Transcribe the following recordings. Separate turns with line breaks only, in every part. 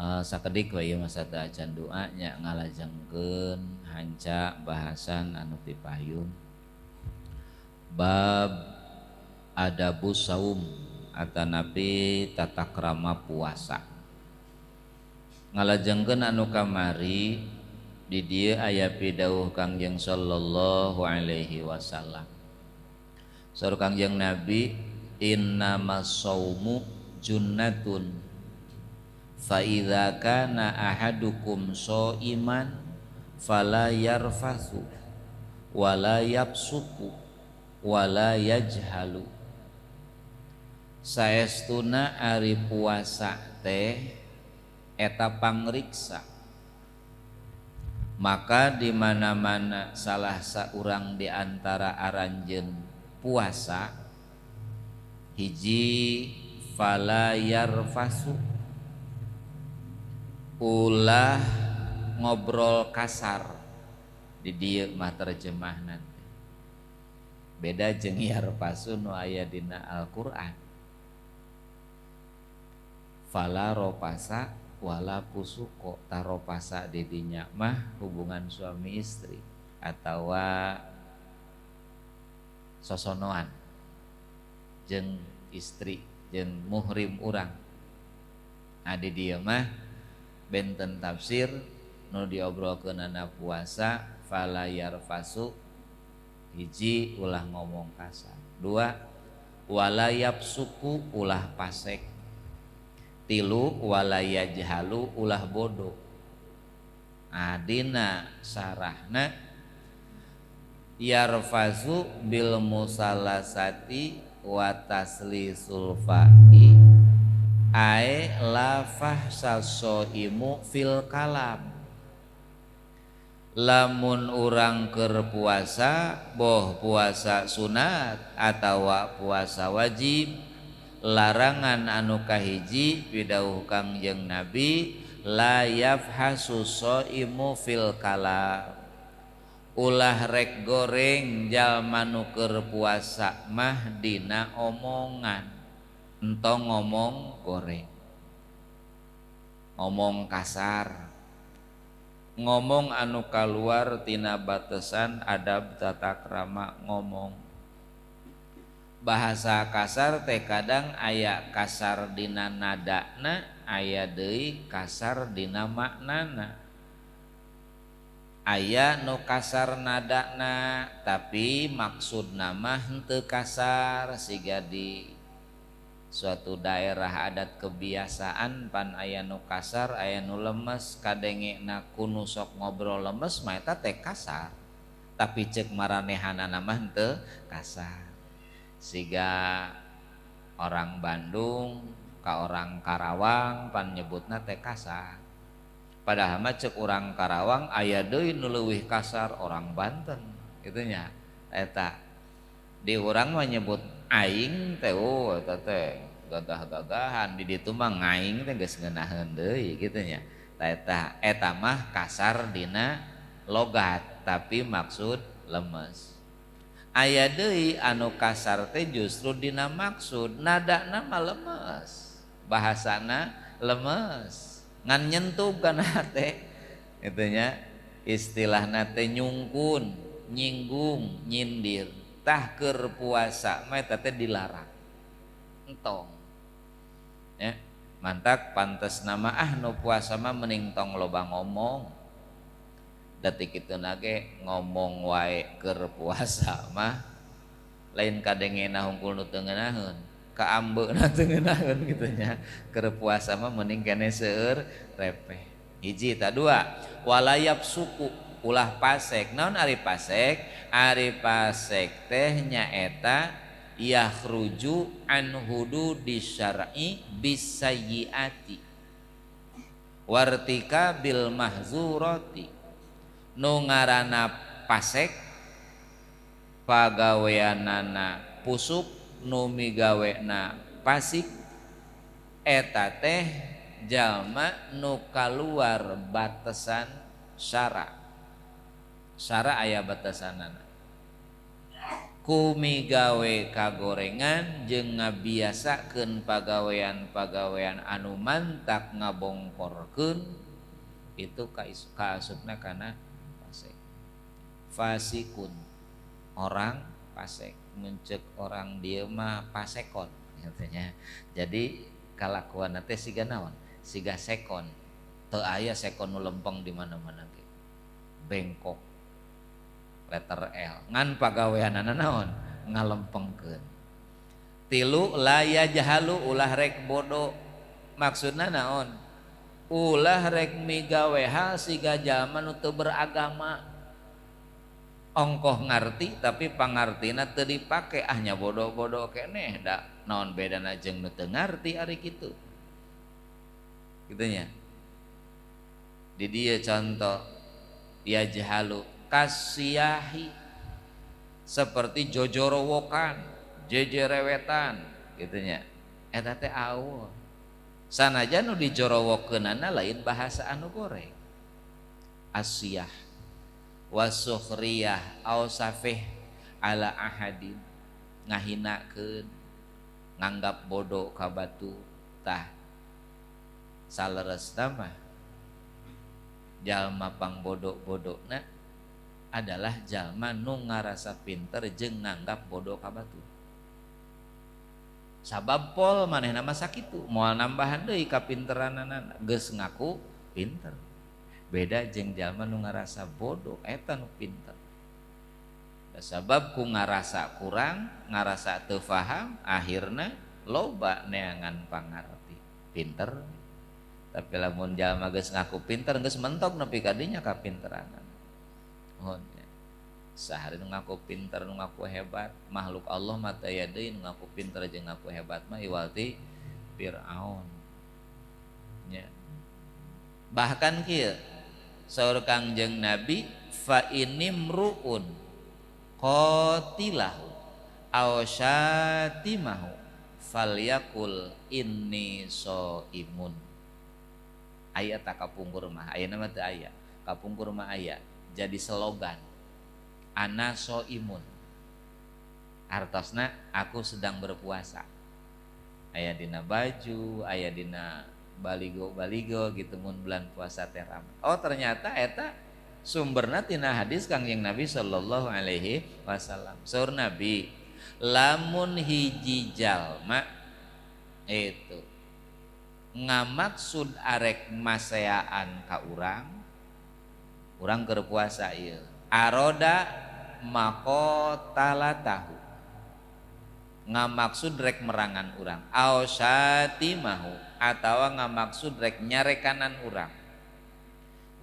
Sakedik we ieu mah sateuacan doa nya, ngalajengkeun hanca bahasan anu ti payun bab adabus saum atanapi tata krama puasa. Ngalajengkeun anu kamari, di dieu aya pidawuh Kangjeng sallallahu alaihi wasallam. Saur Kangjeng Nabi, innamas saumu junnatun fa idza kana ahadukum shaiman fala yarfathu wala yabsuku wala yajhalu. Saestuna ari puasa teh eta pangriksa. Maka di mana-mana salah saurang di antara aranjeun puasa, hiji, fala yarfasu, ulah ngobrol kasar. Di dieu mah terjemah nanti beda jeung yarfasu nu aya dina Al-Qur'an. Fala ropasa wala fusuqo, taropasa di dinya mah hubungan suami istri atau sosonoan jeung istri jeung muhrim urang. Nah, di dieu mah benten tafsir, nu diobrolkeunana puasa, fala yarfasu, hiji, ulah ngomong kasar, dua, wala yafsuku, ulah pasek, tilu, wala yajhalu, ulah bodoh. Adina sarahna yarfazu bil musalasati wa taslisul fa'i ae la fahsa soimu fil kalam. Lamun urang keur puasa, boh puasa sunat atawa puasa wajib, larangan anu kahiji pidawuh Kangjeng Nabi, la yafhasu soimu fil kalam, ulah rek goreng jalma nu keur puasa mah dina omongan. Entong ngomong goreng, ngomong kasar, ngomong anu kaluar tina batesan adab tata krama ngomong. Bahasa kasar teh kadang aya kasar dina nadana, aya deui kasar dina maknana. Aya nu kasar nadana tapi maksudna mah henteu kasar, siga di suatu daerah adat kebiasaan pan aya nu kasar, aya nu lemes. Kadengena ku nu sok ngobrol lemes mah eta teh kasar, tapi cek maranehanana mah henteu kasar. Siga orang Bandung ka orang Karawang pan nyebutna teh kasar, padahal mah cek orang Karawang aya deui nu leuwih kasar, orang Banten kitu nya. Eta di urang mah nyebut aing teh, oh eta teh gagah-gagahan, di ditu mah ngaing teh geus ngeunaheun deui kitu nya. Eta eta mah kasar dina logat tapi maksud lemes. Aya deui anu kasar teh justru dina maksud, nadana mah lemes, bahasana lemes, ngan nyentuh kana hate kitu nya, istilahna teh nyungkun, nyinggung, nyindir. Tah, keur puasa mah eta teh dilarang, entong ya. Mantak pantes nama ah nu puasa mah mending tong loba ngomong. Detik itu nage ngomong wae keur puasa mah lain kadengena hungkul nu teu ngeunaheun, kaambeuna teu ngeunaheun kitu nya. Keur puasa mah mending kene seueur repeh. Hiji ta, dua, wala yafsuku, ulah pasek. Naon ari pasek? Ari pasek teh nyaeta yakhruju an hududi syar'i bisayyiati wartika bil mahzurati. Nu ngaranna pasek pagaweanana pusuk, nu migawena pasik, eta teh jalma nu kaluar batasan syara. Syara aya batasanana. Ku migawe kagorengan jeung ngabiasakeun pagawean-pagawean anu mantak ngabongkorkeun itu kaasupna kana fasik. Fasikun, orang fasik, muncul orang dieu mah pasekon katanya. Jadi kalakuan teh siga naon? Siga sekon. Teu aya sekon nu lempeng di mana-mana ge. Bengkok. Letter L. Ngan pagaweanana naon? Ngalempengkeun. Tilu la yajhalu, ulah rek bodoh. Maksudna naon? Ulah rek migawe hal siga jalma nu teu beragama. Ongkoh ngarti tapi pangartina teu dipake, ah nya bodoh-bodoh keneh da naon bedana jeung nu teu ngarti ari kitu. Kitu nya. Di dieu contoh yajhalu kasiyahi, seperti jojorowokan, jejerewetan gitu nya. Eta teh awal. Sanajan nu dijorowokeunana lain bahasa anu goreng. Asiyah wasukhriyah au safih ala ahadin, ngahinakeun, nganggap bodoh ka batu. Tah saleresna mah jalma pangbodoh-bodona adalah jalma nu ngarasa pinter jeung nganggap bodoh ka batur. Sabab pol manehna mah sakitu, moal nambahan deui kapinteranana, geus ngaku pinter. Beda jeung jalma nu ngarasa bodoh, eta nu pinter. Da sabab ku ngarasa kurang, ngarasa teu faham, akhirna loba neangan pangarti. Pinter. Tapi lamun jalma geus ngaku pinter, geus mentok nepi ka dinya kapinteranan. Oh, sahari nu ngaku pinter, nu ngaku hebat, makhluk Allah mah teu aya deui nu ngaku pinter jeung ngaku hebat mah iwal ti Fir'aun. Nya. Bahkan kieu saur Kangjeng Nabi, fa inimruun qatilahu aw syatimahu falyakul inni shaimun. Aya tak kapungkur mah, ayeuna mah teu aya. Kapungkur mah aya jadi slogan ana soimun, artosna aku sedang berpuasa. Aya dina baju, aya dina baligo-baligo gitu mun bulan puasa teh rame. Oh ternyata eta sumberna tina hadis Kangjeng Nabi sallallahu alaihi wasallam. Saur Nabi, lamun hiji jalma itu ngamaksud arek maseaan ka urang, urang keur puasa ieu, aroda maqatalatahu, ngamaksud rek merangan urang, au syatimahu, atawa ngamaksud rek nyarekanan urang,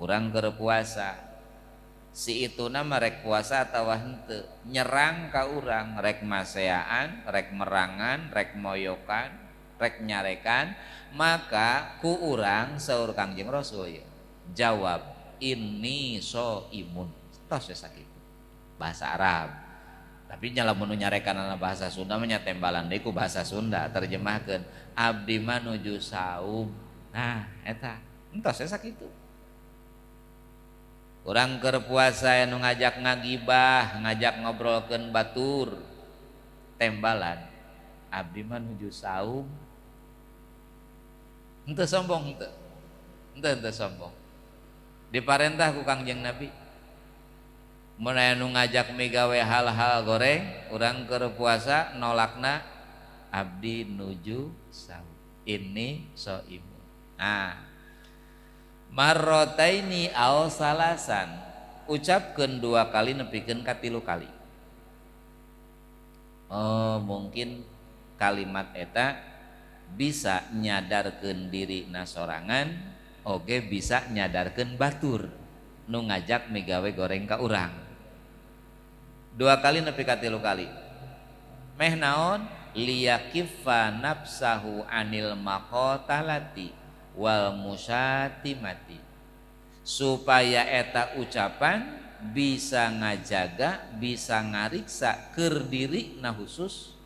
urang keur puasa, si ituna mah rek puasa atawa henteu, nyerang ka urang, rek maseaan, rek merangan, rek moyokan, rek nyarekan, maka ku urang saur Kangjeng Rasul ieu jawab inni soimun. Tos we sakitu bahasa Arab. Tapi nya lamun nu nyarekanana bahasa Sunda mah nya tembalan deui ku bahasa Sunda, terjemahkeun abdi mah nuju saum. Nah eta entos we sakitu. Urang keur puasa anu ngajak ngagibah, ngajak ngobrolkeun batur, tembalan abdi mah nuju saum. Henteu sombong henteu. Henteu sombong. Diparentah ku Kangjeng Nabi. Mun aya nu ngajak migawe hal-hal goreng, urang keur puasa nolakna abdi nuju saum. Ini soimun. Nah, marrotaini aw salasan, ucapkeun dua kali nepikeun ka tilu kali. Oh, mungkin kalimat eta bisa nyadarkeun diri nasorangan, oge bisa nyadarkeun batur nu ngajak migawe goreng ka urang. Dua kali nepi ka tilu kali. Meh naon? Liyakiffa nafsahu anil maqatalati wal musyatimati, supaya eta ucapan bisa ngajaga, bisa ngariksa keur diri na khusus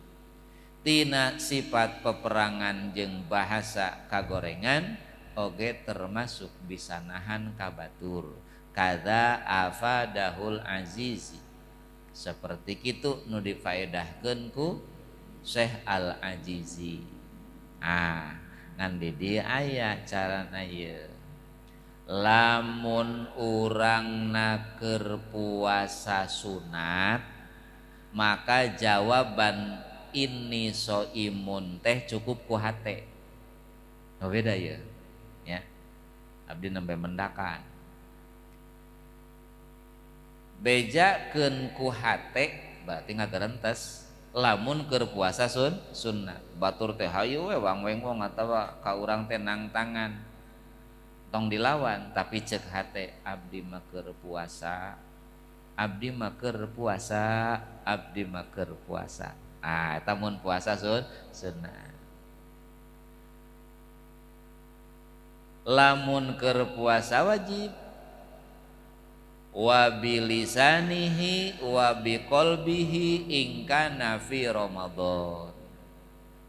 tina sifat peperangan jeung bahasa kagorengan, oge termasuk bisa nahan kabatur. Kadza afadahul azizi, Seperti kitu nu difaedahkeun ku Syekh Al-Ajizi. Ah, ngan di dieu aya carana ieu. Lamun urangna keur puasa sunat, maka jawaban inni soimun teh cukup ku hate. Oh, beda ya. Ya. Abdi nembe mendakan. Bejakeun ku hate berarti ngagerentes lamun keur puasa sunnah. Batur teh hayu we wang-weng atawa ka urang teh nang tangan. Tong dilawan tapi cek hate abdi mah keur puasa. Abdi mah keur puasa, abdi mah keur puasa. Ah, eta mun puasa sunnah. Lamun keur puasa wajib wa bilisanihi wa biqalbihi in kana fi Ramadan.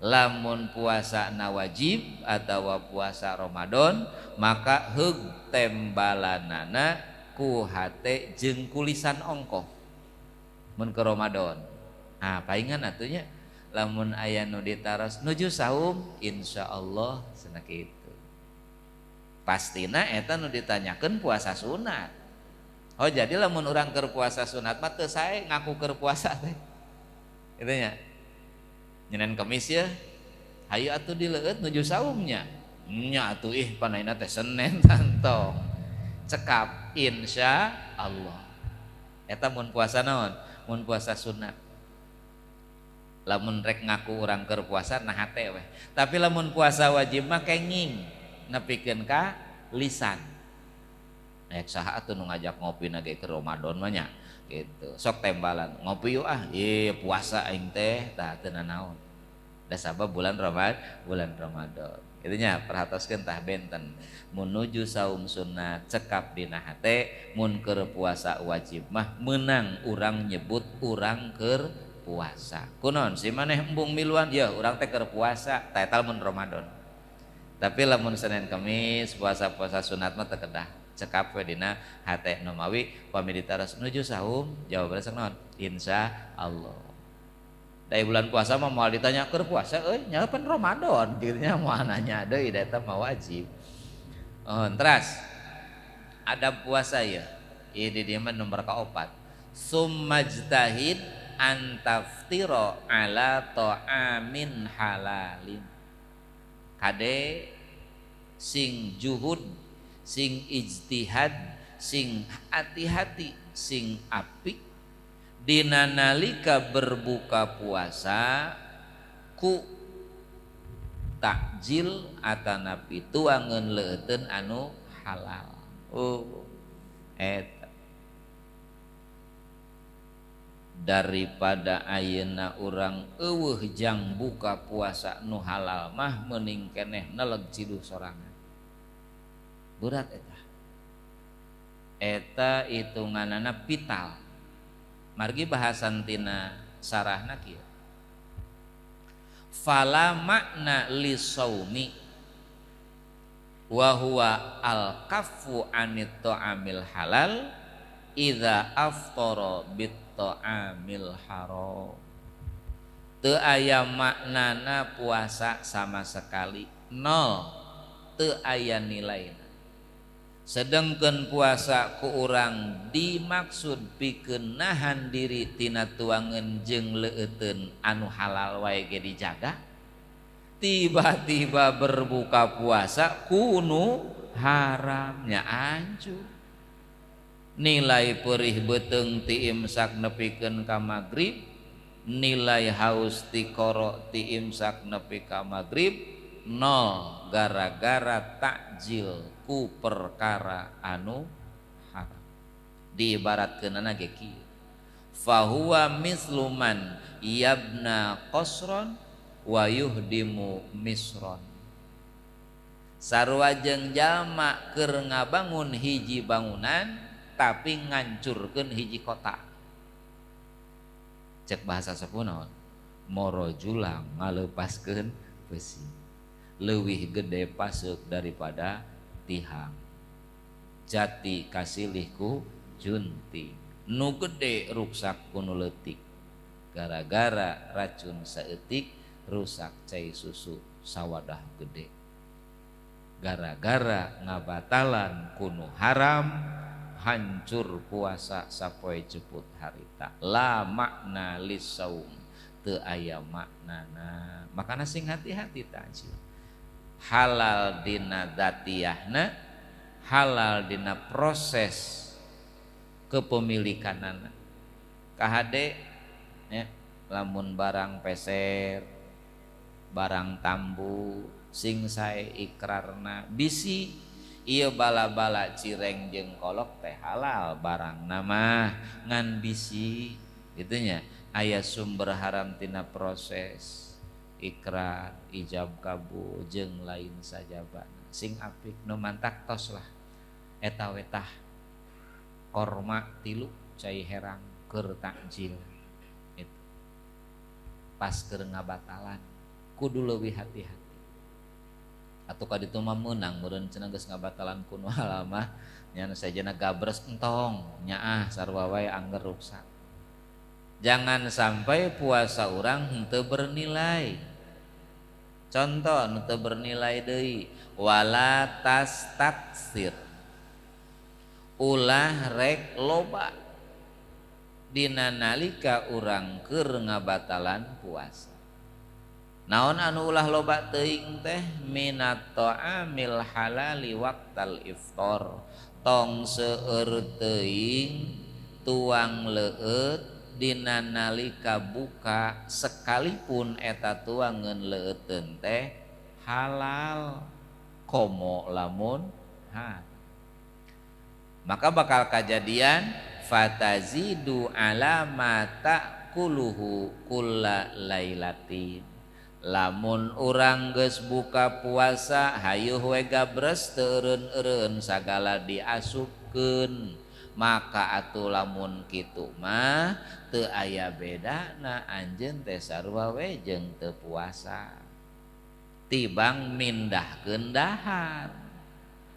Lamun puasa na wajib atawa puasa Ramadan maka heug tembalanana ku hate jeung kulisan ongkoh mun ke Ramadan. Ah, palingan atunya lamun aya nu ditaros nuju saum insyaallah cenah kitu. Pastina eta nu ditanyakeun puasa sunat. Oh jadi lamun urang keur puasa sunat mah teu sae ngaku keur puasa teh. Kitu nya. Nyenen Kemis ya. Hayu atuh dileueut nuju saumnya. Nya atuh ih panaina teh Senen tantong. Cekap insya Allah. Eta mun puasa naon? Mun puasa sunat. Lamun rek ngaku urang keur puasa nah hate weh. Tapi lamun puasa wajib mah kenging nepikeun ka lisan. Nek saha atuh nu ngajak ngopi na ge keur Ramadan mah nya gitu. Sok tembalan ngopi yuk ah, ieu puasa aing teh tah teu nanaon. Da sabab bulan Ramadan, bulan Ramadan. Kitu nya perhatoskeun tah benten. Menuju saum sunat cekap dina hate, mun keur puasa wajib mah meunang urang nyebut urang keur puasa. Kunaon si maneh embung miluan? Ya urang teh keur puasa, tah eta mun Ramadan. Tapi lamun Senin Kemis puasa-puasa sunat mah teu kedah. Cekap we dina hate nu mawi pami ditaros nuju saum jawabanna sok naon? Insya Allah. Dari bulan puasa mah moal ditanya keur puasa euy nya pan Ramadan kitu nya moal nanya deui da eta mah wajib. Oh, teras adab puasa ya. Ieu di dieu mah nomor kaopat. Summajtahid antaftira ala ta'amin halalin. Kade sing juhud, sing ijtihad, sing hati-hati, sing apik dina nalika berbuka puasa ku takjil atanapi tuangeun leuteun anu halal. Oh, eta daripada ayeuna urang eueuh jang buka puasa nu halal mah meuning keneh neleg ciduh sorangan. Berat eta. Eta hitunganana vital. Margi bahasan tina sarahna kieu. Fala makna li saumi wa huwa al kaffu anit ta'amil halal idza aftara bit ta'amil haram. Teu aya maknana puasa sama sekali, nol, teu aya nilaina. Sedengkeun puasa ku urang dimaksud pikeun nahan diri tina tuangeun jeung leueuteun anu halal wae ge dijaga. Tiba-tiba berbuka puasa ku nu haramnya anjur. Nilai perih beuteung ti imsak nepikeun ka magrib, nilai haus ti koro ti imsak nepi ka magrib nol gara-gara takjil ku perkara anu haram. Diibaratkeunana ge kieu. Fahuwa misluman yabna qasran wa yuhdimu misron. Sarua jeung jalma keur ngabangun hiji bangunan tapi ngancurkeun hiji kota. Cek bahasa sepuh naon? Moro julang ngaleupaskeun besi. Leuwih gede paseuk daripada tihang. Jati kasilih ku junti. Nu gede ruksak ku nu leutik. Gara-gara racun saeutik rusak cai susu sawadah gede. Gara-gara ngabatalan ku nu haram hancur puasa sapoe jeput harita. La makna lisaum, teu aya maknana. Makana sing hati-hati takjil. Halal dina dzatiyahna, halal dina proses kepemilikanana. Kahade ya, lamun barang peser, barang tambu, sing sae ikrarna, bisi ieu bala-bala cireng jeung kolok teh halal barang nama ngan bisi gitu nya, aya sumber haram tina proses ikrar, ijab kabul jeung lain sajabana. Sing apik nu mantak tos lah eta we tah korma 3 cai herang keur takjil itu pas keur ngabatalan kudu leuwih hati-hati. Atuh ka ditu mah meunang meureun cenah geus ngabatalan ku nu halal mah nya nu sajana gabres entong nyaah sarua wae angger ruksak. Jangan sampai puasa urang henteu bernilai. Contoh nu teu bernilai deui, wala tastaksir, ulah rek loba dina nalika urang keur ngabatalan puasa. Naon anu ulah loba teuing teh minat ta'amil halali waqtal iftar, tong seueur teuing tuang leueut dina nalika buka sekalipun eta tuangeun leueutkeun teh halal komo lamun ha. Maka bakal kajadian fatazidu ala ma ta'kuluhu kulla lailatin. Lamun urang geus buka puasa hayuh we gabres teu eureun-eureun sagala diasupkeun, maka atuh lamun kitu mah teu aya bedana anjeun teh sarua we jeung teu puasa. Tibang mindahkeun dahar.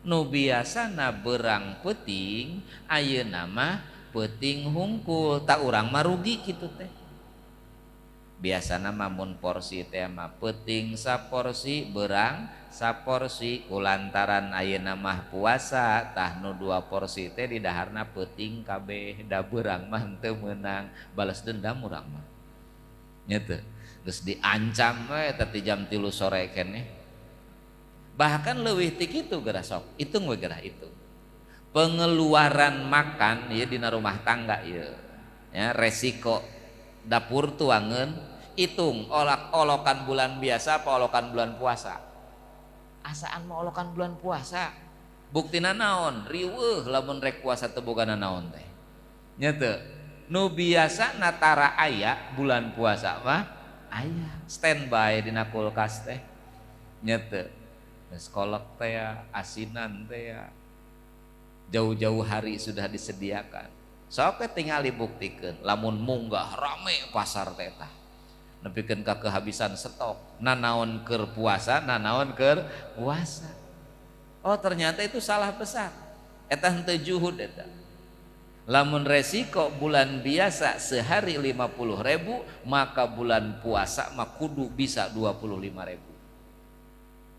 Nu biasana berang peuting ayeuna mah peuting hungkul, tak urang mah rugi kitu teh. Biasana mah mun porsi teh mah peuting saporsi berang saporsi, kulantaran ayeuna mah puasa tah nu 2 porsi teh didaharna peuting kabeh, da berang mah henteu meunang, balas dendam urang mah. Nya teu geus diancam we eta ti jam 3 sore keneh. Bahkan leuwih ti kitu geura sok, hitung we geura hitung. Pengeluaran makan ieu dina rumah tangga ieu ya, resiko dapur tuangeun hitung olok-olokan bulan biasa apa olokan bulan puasa. Asaan mah olokan bulan puasa. Buktina naon? Riweuh lamun rek puasa teu boga naon teh. Nya teu. Nu biasa natara aya bulan puasa mah aya standby dina kulkas teh. Nya teu. Geus kolek teh ya, asinan teh ya. Jauh-jauh hari sudah disediakan. Sok we tingali buktikeun lamun munggah rame pasar teh tah. Nepikeun ka kehabisan stok. Nanaon keur puasa, nanaon keur puasa. Oh ternyata itu salah besar. Eta henteu juhud eta. Lamun resiko bulan biasa sehari 50.000, maka bulan puasa mah kudu bisa 25.000.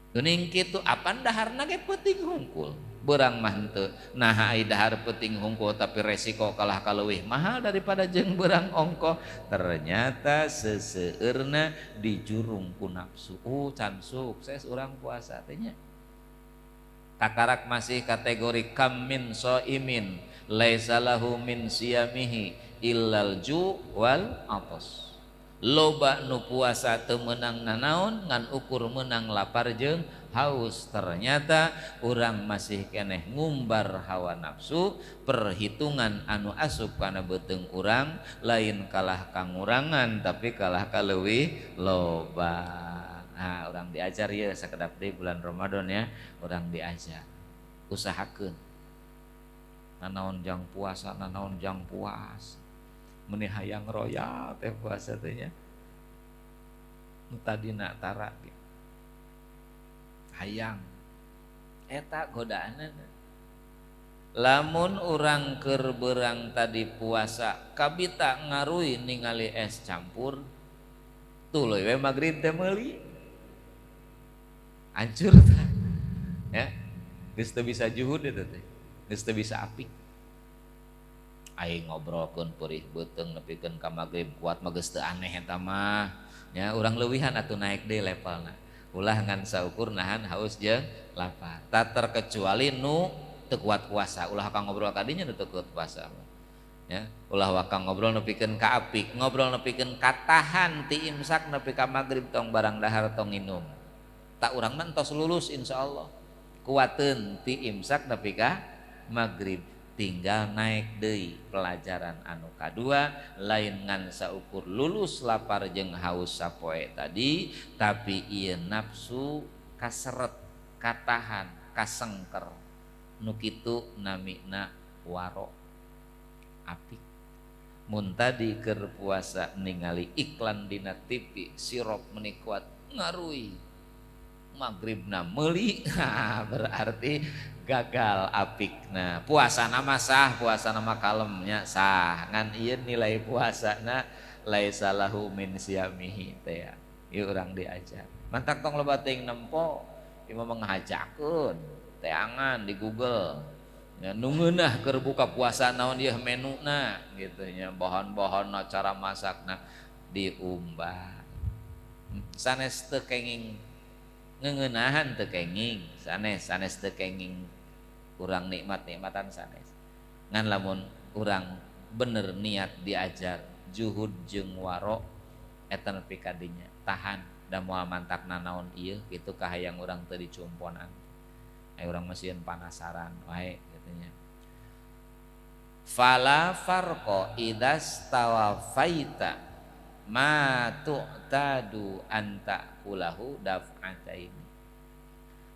Geuning kitu apan daharna ge peuting hungkul. Berang mah henteu. Naha ai dahar peuting hungkul tapi resiko kalah kaleuwih mahal daripada jeung berang ongkoh. Ternyata seseueurna dijurung ku nafsu. Oh can sukses urang puasa teh nya. Kakarak masih kategori kam min shaimin laisa lahu min siyamihi illal ju wal atas. Loba nu puasa teu meunang nanaon ngan ukur meunang lapar jeung haus. Ternyata urang masih keneh ngumbar hawa nafsu, perhitungan anu asup kana beuteung urang lain kalah kangurangan tapi kalah kaleuwih loba. Nah, urang diajar ieu sakedap deui bulan Ramadan ya, urang diajar usahakeun nanaon jang puasa, nanaon jang puasa. Meni hayang royal teh puasa teh nya. Nu tadina tara ge. Hayang eta godaanna. Lamun urang keur beurang tadi puasa kabita ngaruy ningali es campur, tuluy we magrib teh meuli, hancur tah ya, geus teu bisa juhud eta teh, geus teu bisa apik. Aing ngobrolkeun perih beuteung nepikeun ka magrib kuat mah geus teu aneh eta mah nya. Urang leuwihan atuh, naik deui levelna, ulah ngan saukur nahan haus jeung lapar. Tak terkecuali nu teu kuat puasa, ulah kang ngobrol kadinya nu teu kuat puasa ya, ulah waka ngobrol nepikeun ka apik, ngobrol nepikeun katahan ti imsak nepi ka magrib, tong barang dahar, tong nginum. Tak urang mah entos lulus, insyaallah kuateun ti imsak nepi ka magrib, tinggal naik deui. Pelajaran anu kadua lain ngan saukur lulus lapar jeung haus sapoe tadi, tapi ieu nafsu kaseret, katahan, kasengker, nu kitu namina waro, apik. Mun tadi keur puasa ningali iklan dina TV sirup meni kuat, ngaruy, magribna meuli, berarti gagal apik. Nah, puasa nama sah, puasa nama kalemnya sah, ngan ieu nilai puasana laisa lahu min siyamihi teh ya. Ieu urang diajar, mantak tong loba teuing nempo ieu mah, menghajakeun teangan di Google ya, nu ngeunah keur buka puasa naon ieu menuna gitu nya, bahan-bahanna, cara masakna diumbar. Sanes teu kenging ngeuneunahan, teu kenging sanes, sanes teu kenging urang nikmat-nikmatan, sanes. Ngan lamun urang bener niat diajar juhud jeung waro eta nepi ka dinya tahan da moal mantak nanaon ieu kitu kahayang urang teu dicumponan. Aya urang masieun panasaran wae katanya. Fala farqa idastawafaita ma tu'tadu an ta'kulahu daf'ataini.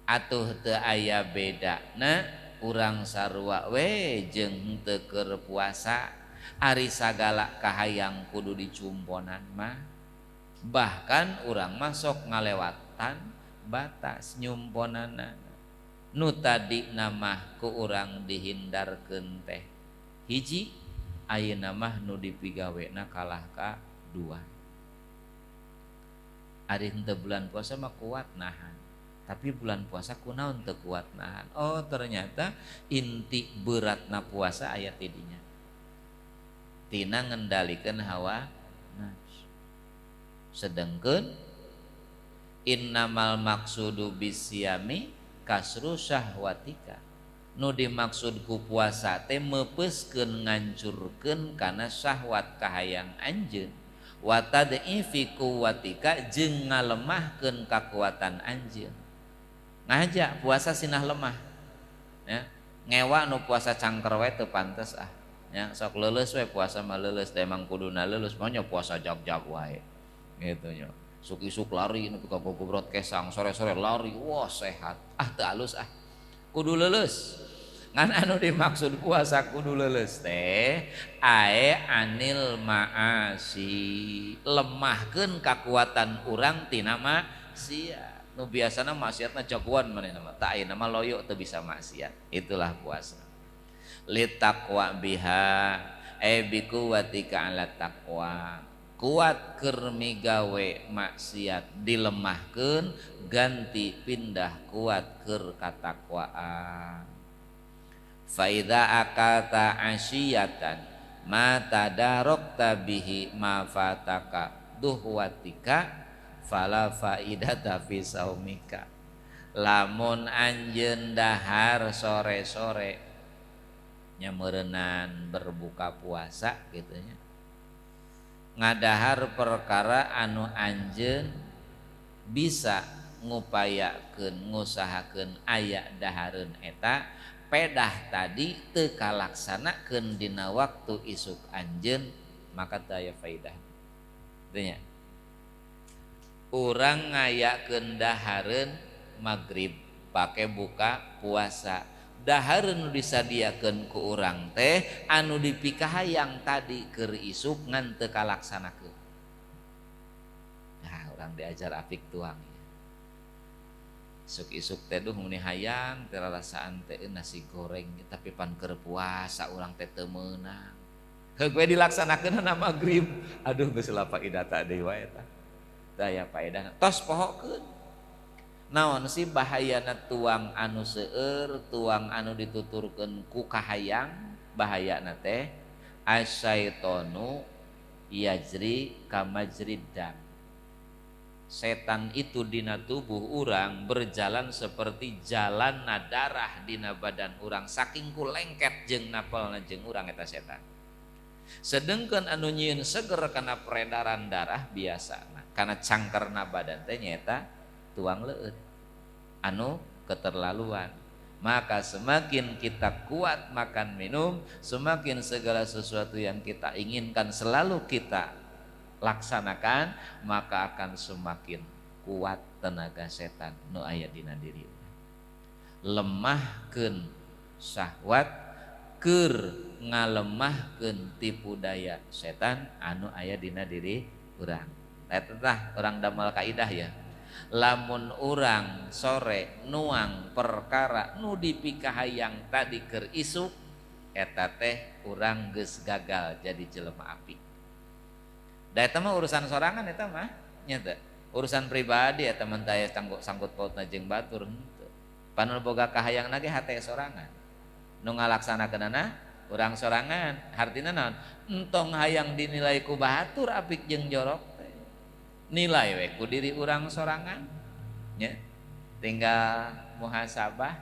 Atuh teu aya bedana, urang sarua we jeung henteu keur puasa, ari sagala kahayang kudu dicumponan mah. Bahkan urang mah sok ngalewatan batas nyumponana. Nu tadi nama ku urang dihindarkeun teh hiji, ayeuna mah nu dipigawena kalah ka dua. Ari henteu bulan puasa mah kuat nahan, tapi bulan puasa kunaon teu kuat nahan? Oh, ternyata inti beratna puasa aya ti dinya, tina ngendalikeun hawa nafsu. Sedengkeun innamal maqsudu bisiyami kasru syahwatika, nu dimaksud ku puasa teh meupeuskeun, ngancurkeun kana syahwat kahayang anjeun, wa tad'ifi quwwatika, jeung ngalemahkeun kakuatan anjeun. Ngaja puasa sinah lemah ya, ngewa nu puasa cangker wae teu pantes ah ya, sok leuleus we puasa mah, leuleus da emang kuduna leuleus. Mah puasa jag-jag wae gitu nya, isuk-isuk lari nepi ka gogobrot kesang, sore-sore lari, wah sehat ah, teu alus ah, kudu leuleus. Ngan anu dimaksud puasa kudu leuleus teh ae anil maasi, lemahkeun kakuatan urang tina maksiat. Nu biasana maksiatna jagoan manehna mah, tak ayeuna mah loyo, teu bisa maksiat. Itulah puasa. Litaqwa biha e biquwwatika ala taqwa, kuat keur migawe maksiat dilemahkeun, ganti pindah kuat keur katakwaan. Fa idza akalta asyiyatan ma tadarokta bihi ma fataka duhwatika fala faidata fi saumika. Lamun anjeun dahar sore-sore nya, meureunan berbuka puasa gitu nya, ngadahar perkara anu anjeun bisa ngupayakeun, ngusahakeun aya dahareun eta, pedah tadi teu kalaksanakeun dina waktu isuk anjeun, maka teu aya faidah. Teu nya, urang ngayakeun dahareun magrib pake buka puasa, dahareun nu disadiakeun ku urang teh anu dipikahayang tadi keur isuk, ngan teu kalaksanakeun. Nah, urang diajar apik tuang. Isuk-isuk teh duh meni hayang teh rarasaan teh nasi goreng tapi pan keur puasa urang teh teu meunang. Heug we dilaksanakeun na magrib. Aduh geus faedah deui wae eta. Daya faedahna tos pohokeun. Naon sih bahayana tuang anu seueur, tuang anu dituturkeun ku kahayang, bahayana teh asyaitonu yajri kamajrid dam. Setan itu dina tubuh urang berjalan seperti jalan darah dina badan urang, saking ku lengket jeung napelna jeung urang eta setan. Sedengkeun anu nyieun seger kana peredaran darah biasana, kana cangkerna badan teh nyaeta tuang leueut anu keterlaluan. Maka semakin kita kuat makan minum, semakin segala sesuatu yang kita inginkan selalu kita laksanakan, maka akan semakin kuat tenaga setan nu aya dina diri urang. Lemahkeun syahwat keur ngalemahkeun tipu daya setan anu aya dina diri urang. Eta tah urang damel kaidah ya. Lamun urang sore nuang perkara nu dipikahayang tadi keur isuk, eta teh urang geus gagal jadi jelema apik. Da eta mah urusan sorangan eta mah nya teh. Urusan pribadi eta mah teu aya sangkut pautna jeung batur henteu. Pan nu boga kahayangna ge hate sorangan. Nu ngalaksanakeunana urang sorangan. Hartina naon? Entong hayang dinilai ku batur apik jeung jorok teh. Nilai we ku diri urang sorangan nya. Tinggal muhasabah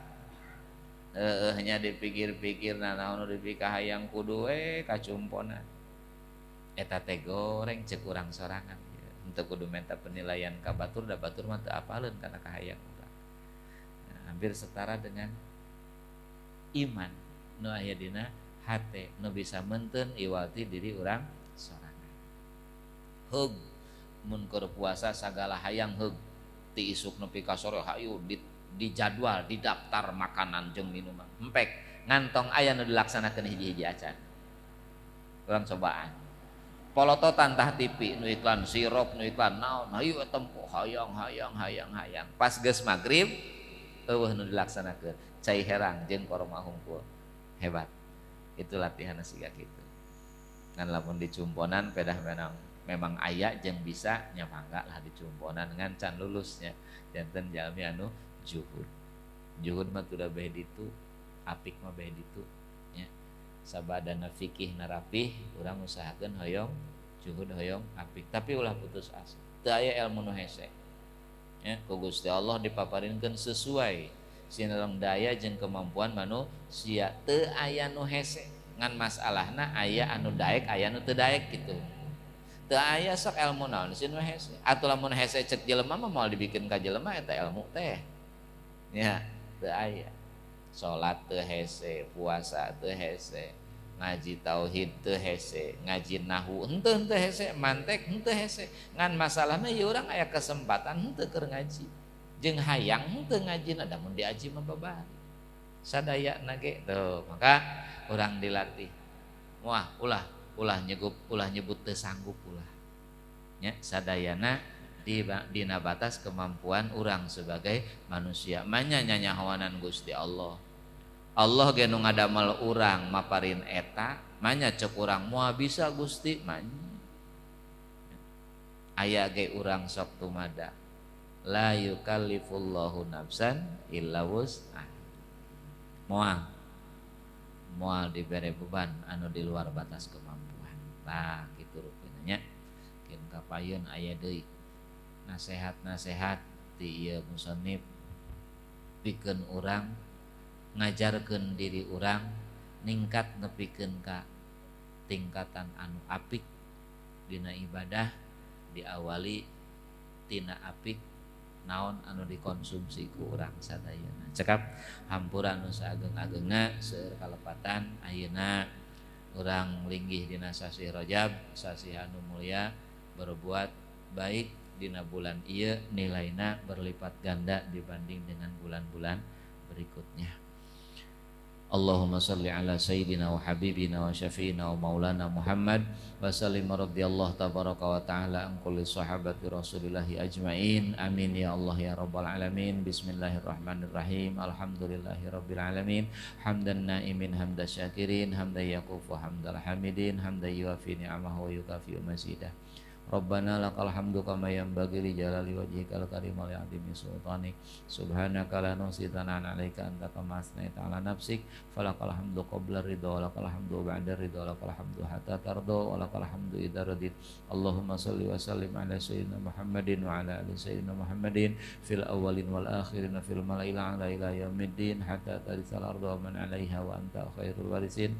heueuh nya dipikir-pikir naon nu dipikahayang kudu we kacumpona. Eta teh goreng cek urang sorangan. Henteu kudu minta penilaian ka batur, da batur mah teu apaleun kana kahayang urang. Nah, hampir setara dengan iman nu aya dina hate nu bisa meunteun iwal ti diri urang sorangan. Heug mun keur puasa sagala hayang heug ti isuk nepi ka sore hayu di jadwal, di daftar makanan jeung minuman. Empek ngantong aya nu dilaksanakeun hiji-hiji acan. Urang cobaan. Polototan tah TV nu iklan sirup, nu iklan naon, hayu tempo hayang hayang hayang hayang. Pas geus magrib eueuh nu dilaksanakeun, cai herang jeung korma hungkul. Hebat. Itu latihan siga kitu. Ngan lamun dicumponan pedah memang aya jeung bisa nya mangga lah dicumponan ngan can lulusnya. Janten jalmi anu juhud. Juhud mah tuh beh ditu, apik mah beh ditu nya. Sabadana fikih narapih urang usahakeun hoyong juhud hoyong apik, tapi ulah putus asa. Teu aya ilmu nu hese. Ya, ku Gusti Allah dipaparinkeun sesuai sinareng daya jeung kemampuan manusia. Teu aya nu hese, ngan masalahna aya anu daek aya nu teu daek kitu. Teu aya sok ilmu naon sih nu hese. Atuh lamun hese cek jelema mah moal dibikin ka jelema eta ilmu teh. Ya, teu aya. Salat teu hese, puasa teu hese, ngaji tauhid teu hese, ngaji nahwu henteu henteu hese, mantek henteu hese. Ngan masalahna ieu urang aya kesempatan henteu keur ngaji. Jeung hayang henteu ngajina da mun diaji mah babari. Sadayana ge tuh, maka urang dilatih. Wah, ulah ulah nyegup, ulah nyebut teu sanggup ulah. Nya sadayana dina batas kemampuan urang sebagai manusia. Manya nyanyahoanan Gusti Allah. Allah ge nu ngadamel urang maparin eta, manya cek urang moal bisa Gusti manya. Aya ge urang sok tumada. La yukallifullahu nafsan illa wus'aha. Moal moal dibere beban anu di luar batas kemampuan. Tah kitu rupina nya. Kin kapayun aya deui nasehat-nasehat ti ieu musannif pikeun urang ngajarkeun diri urang ningkat nepikeun ka tingkatan anu apik dina ibadah, diawali tina apik naon anu dikonsumsi ku urang sadayana. Cekap hampura nu saageng-agengna seueur kalepatan. Ayeuna urang linggih dina sasih Rajab, sasih anu mulia, berbuat baik dina bulan ieu nilaina berlipat ganda dibanding dengan bulan-bulan berikutnya. Allahumma salli ala sayyidina wa habibina wa syafi'ina wa maulana Muhammad wa sallim radhiyallahu tabaraka wa ta'ala an kulli sahabati rasulillahi ajmain. Amin ya Allah ya rabbal alamin. Bismillahirrahmanirrahim. Alhamdulillahi rabbil alamin. Hamdan naimin hamda syakirin hamdan yaqufu hamdal hamidin hamdan yuafi ni'amahu wa yukafi mazidah. Rabbana lakal hamdu kama yanbaghi li jalali wajhikal karim wa li 'azimi sultanik. Subhanaka la nuhsi tsana'an 'alaika anta kama asnaita 'ala nafsik. Falakal hamdu qabla ridha wa lakal hamdu ba'da ridha wa lakal hamdu hatta tarda wa lakal hamdu idza radit. Allahumma shalli wa sallim ala sayyidina Muhammadin wa ala ali sayyidina Muhammadin fil awwalin wal akhirin fil mala'il a'la ila yaumiddin hatta tarithal arda wa man 'alaiha wa anta khairul warisin.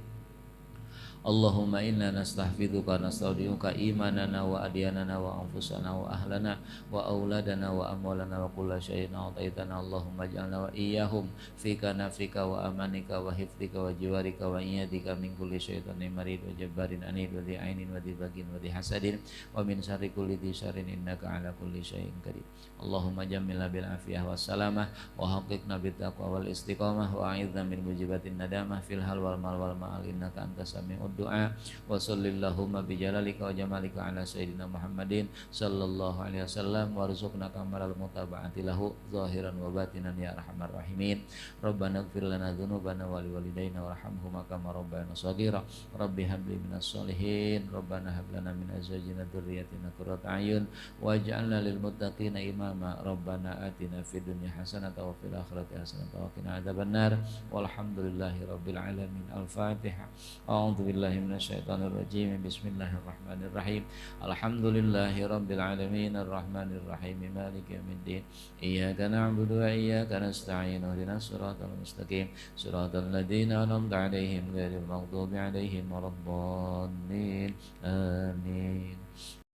Allahumma inna nastahfidhuka nastaudiuka imanana wa adyanana wa anfusana wa ahlana wa auladana wa amwalana wa kulla syai'in a'taitana. Allahumma ij'alna wa iyyahum fika nafika wa amanika wa hifdzika wa jiwarika wa iyadika min kulli syaitanin marid wa jabbarin anid wa dhi ainin wa dhi bagin wa dhi hasadin wa min syarri kulli dhi syarrin innaka ala kulli syai'in qadir. Allahumma jammilna bil afiyah was salamah wa haqqiqna bit taqwa wal istiqamah wa a'idna min mujibatin nadamah fil hal wal mal wal ma'al innaka antas sami'ud du'a. Wa sallillahumma bi jalalika wa jamalika ala sayyidina Muhammadin sallallahu alaihi wasallam warzuqna kamalal mutaba'ati lahu zahiran wa batinan ya arhamar rahimin. Rabbana ighfir lana dzunubana wa liwalidayna warhamhuma kama rabbayana shaghira. Rabbi habli minas sholihin. Rabbana hab lana min azwajina dzurriyyatina qurrata a'yun waj'alna lil muttaqina imama. Rabbana atina fid dunya hasanatan wa fil akhirati hasanatan wa qina adzabannar. Walhamdulillahi rabbil alamin. Al-Fatihah. A'udzu billahi minasyaitonir rajim. Bismillahirrahmanirrahim. Alhamdulillahi rabbil alamin arrahmanir rahim maliki yaumiddin. Iyyaka na'budu wa iyyaka nasta'in. Ihdinas siratal mustaqim. Siratal ladzina an'amta 'alaihim ghairil maghdubi 'alaihim waladdallin. Amin.